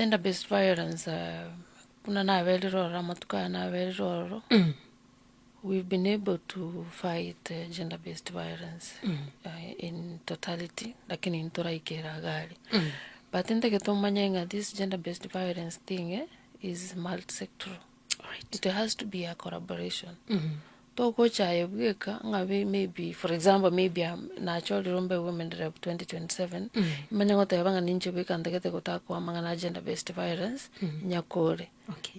Gender based violence buna naberire ororo amatuko aya naberire ororo, we've been able to fight gender based violence in totality lakini ntoraikera iga aria. But ntagete omanye ng'a this gender based violence thing is multi sectoral. It has to be a collaboration. Togocha aye bweka ng'a maybe for example maybe nachorire ombe women rep 2027, manye goteba ng'a ninche bweka ntagete gotakoa amang'ana a gender based violence, nyakore.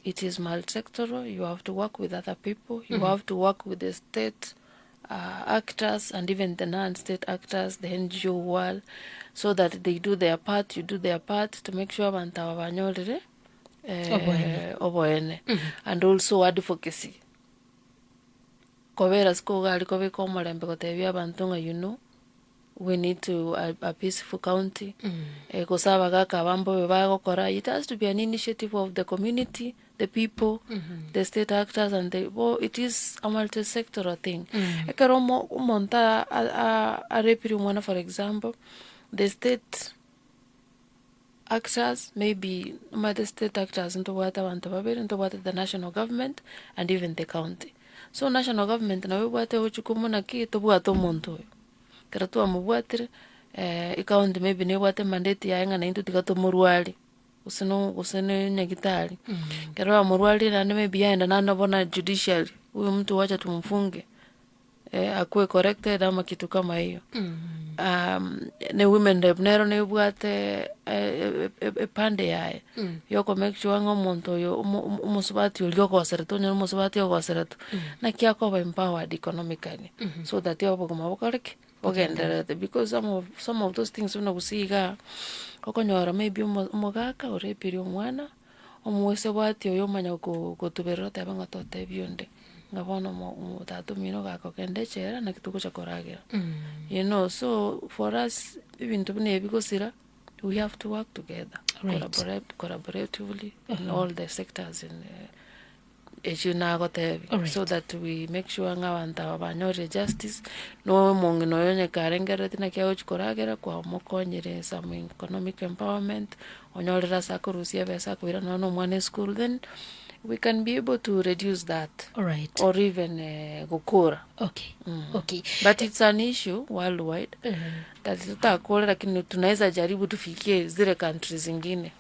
It is multi-sectoral, you have to work with other people, you have to work with the state actors and even the non-state actors, the NGO world, so that they do their part, you do their part to make sure abanto aba banyorire Oboene. oboene. And also advocacy. Kobera ase kogari kobeka omorembe gotebia abanto ng'a you know, we need to a peaceful county, gose abagaka aba mbobe bagokora, it has to be an initiative of the community, the people, the state actors and the bo it is a multi sectoral thing. Ekero omo omonto arepire omwana for example, the state actors maybe omanyete state actors ntobwate abanto babere, ntobwate the national government and even the county. So national government nabo ebwate obochuku buna ki, tobwate omonto oyo, ekero twamobwatire ecounty maybe nebwate emandate yaye ng'a naintwe tiga tomorwarie, gose no gose ne nyagitari. Ekero bamorwarire naende maybe yaenda naende bono judiciary, huyu mtu wacha tumfunge. Akwe corrected ama kitu kama hiyo. Ne women rep nero nebwate epande yaye, yoko make sure ng'a omonto oyo omosubati oria ogoseretwe onye omosubati ogoseretwe, naki akoba empowered economically, so that obogima bokore ki? Bogendererete because some of those things buna gose igaa, okonyora maybe omogaka orepirie omwana. Omoisebwati oyo omanya gotuberera otebe ng'a totebia onde, ng'a bono tata omino gakogenda echela naki togocha koragera. You know, so for us ebinto buna ebi gosira, we have to work together, collaboratively in all the sectors in echio nagotebia, so that we make sure ng'a abanto aba banyorire justice, na omong'ina oyo onye karengerereti naki agochi koragera kwamokonyire some economic empowerment, onyorire ase akorusia ebesa akoira nonya na omwana esukuru, then we can be able to reduce that or even gokora. But it's an issue worldwide that totakore lakini tunaweza jaribu tufikie zile country zingine.